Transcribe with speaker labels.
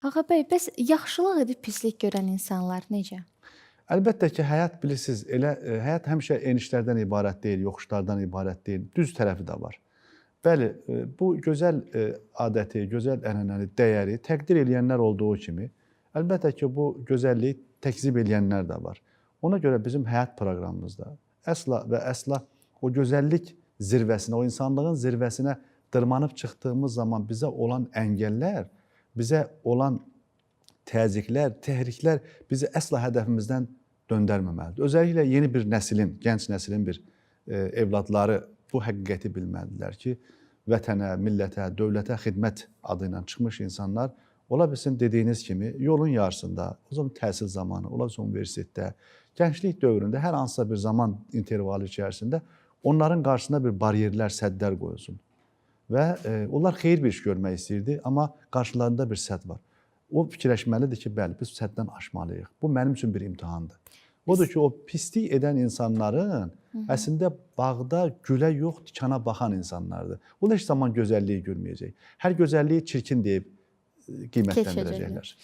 Speaker 1: Ağa bəy, bəs yaxşılıq edib pislik görən insanlar necə?
Speaker 2: Əlbəttə ki, həyat bilirsiniz, elə həyat həmişə enişlərdən ibarət deyil, yoxuşlardan ibarət deyil. Düz tərəfi də var. Bəli, bu gözəl adəti, gözəl ənənəni, dəyəri təqdir eləyənlər olduğu kimi, əlbəttə ki, bu gözəlliyi təkzib eləyənlər də var. Ona görə bizim həyat proqramımızda əsla və əsla o gözəllik zirvəsinə, o insanlığın zirvəsinə dırmanıb çıxdığımız zaman bizə olan əngəllər, bizə olan təzyiqlər, təhriklər bizi əsla hədəfimizdən döndərməməlidir. Özəlliklə yeni bir nəslin, gənc nəslin bir evladları bu həqiqəti bilməlidirlər ki, vətənə, millətə, dövlətə xidmət adı ilə çıxmış insanlar ola bilsin dediyiniz kimi yolun yarısında, o zaman təhsil zamanı, ola bilsin universitetdə, gənclik dövründə hər hansısa bir zaman intervalı içərisində onların qarşısına bir baryerlər, sədlər qoyulsun. Və onlar xeyir bir iş görmək istəyirdi, amma qarşılarında bir sədd var. O fikirləşməlidir ki, bəli, biz səddən aşmalıyıq. Bu mənim üçün bir imtahandır. Odur ki, o pislik edən insanların əslində bağda gülə yox, tikana baxan insanlardır. Onlar heç zaman gözəlliyi görməyəcək. Hər gözəlliyi çirkin deyib qiymətləndirəcəklər.